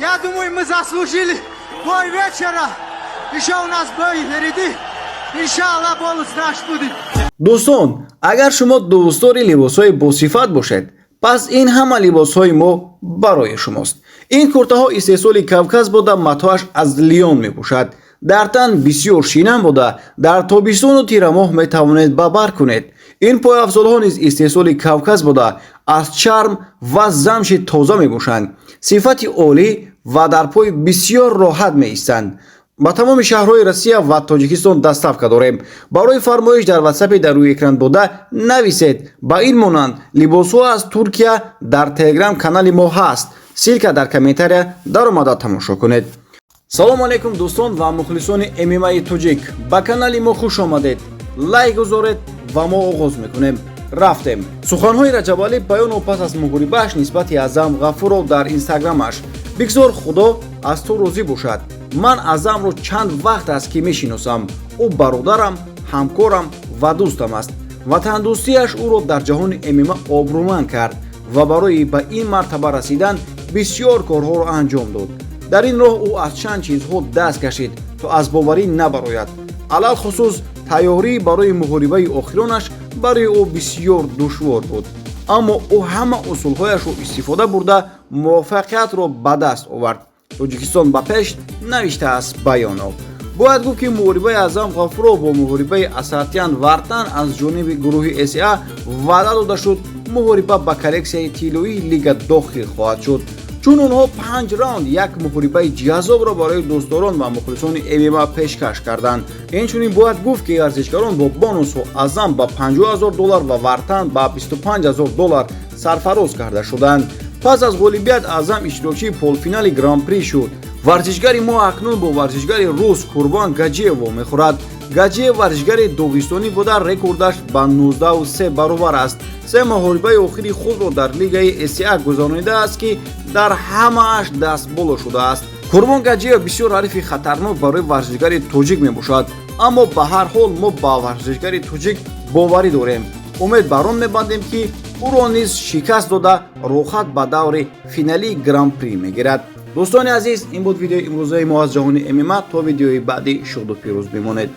Я думаю, мы заслужили бой вечера. Еще у нас бой впереди. Иншаллах, бонус наш будет. Дӯстон, агар шумо дӯстдори либосҳои босифат бошед, пас ин ҳама либосҳои мо барои шумост. Ин куртаҳо истеҳсоли Кавказ буда, матоаш аз лён мебошад. Дар тан бисёр шинам буда, дар тобистону тирамоҳ метавонед ба бар кунед. Ин пойафзолҳо низ истеҳсоли Кавказ буда, аз чарм ва замши тоза мебошанд. Сифати олӣ ва дар пой бисёр роҳат меистанд. Ба тамоми шаҳрҳои Россия ва Тоҷикистон доставка дорем. Барои фармоиш дар Ватсапе дар рӯи экран буда нависед. Ба ин монанд либосҳо аз Туркия дар Телеграм канали мо ҳаст. Ссылка дар комментария даромада тамошо кунед. Салому алайкум, дӯстон ва мухлисони ММАи тоҷик! Ба канали мо хуш омадед. Лайк гузоред ва мо оғоз мекунем. Рафтем. Суханҳои Раҷабалӣ Баёнов пас аз муҳорибааш нисбати Аъзам Ғафуров дар Инстаграмаш. Бигзор Худо аз ту розӣ бошад. Ман Аъзамро чанд вақт аст, ки мешиносам. Ӯ бародарам, ҳамкорам ва дӯстам аст. Ватандӯстиаш ӯро дар ҷаҳони ММА обрӯманд кард ва барои ба ин мартаба расидан бисёр корҳоро анҷом дод. Дар ин роҳ ӯ аз чанд чизҳо даст кашид, то аз боварӣ набарояд. Алалхусус тайёрӣ барои муҳорибаи охиронаш барои ӯ бисёр душвор буд, аммо ӯ ҳама усулҳояшро истифода бурда, муваффақиятро ба даст овард. Тоҷикистон ба пеш! Навиштааст Баёнов. Бояд гуфт, ки муҳорибаи Аъзам Ғафуров бо муҳорибаи Асатян Вартан аз ҷониби гурӯҳи СА ваъда дода шуд. Муҳориба ба коллексияи тиллоии лига дохил хоҳад шуд, чун онҳо панҷ раунд як муҳорибаи ҷаззобро барои дӯстдорон ва мухлисони ММА пешкаш карданд. Инчунин бояд гуфт, ки варзишгарон бо бонусҳо Аъзам ба 50 ҳазор доллар ва Вартан ба 25 ҳазор доллар сарфароз карда шуданд. Пас аз ғолибият Аъзам иштирокчии полуфинали Гран-при шуд. Варзишгари мо акнун бо варзишгари рус Курбон Гаҷиев вомехӯрад. Гаҷиев варзишгари доғистонӣ буда, рекордаш ба 19-3 баробар аст. Се муҳорибаи охири худро дар лигаи СА гузаронидааст, ки дар ҳамааш дастболо шудааст. Курбон Гаҷиев бисёр ҳарифи хатарнок барои варзишгари тоҷик мебошад, аммо ба ҳар ҳол мо ба варзишгари тоҷик боварӣ дорем. Умед бар он мебандем, ки ӯро низ шикаст дода, роҳхат ба даври финалии Гран-при мегирад. Дӯстони азиз, ин буд видеои имрӯзаи мо аз ҷаҳони ММА. То видеои баъдӣ шоду пирӯз бимонед.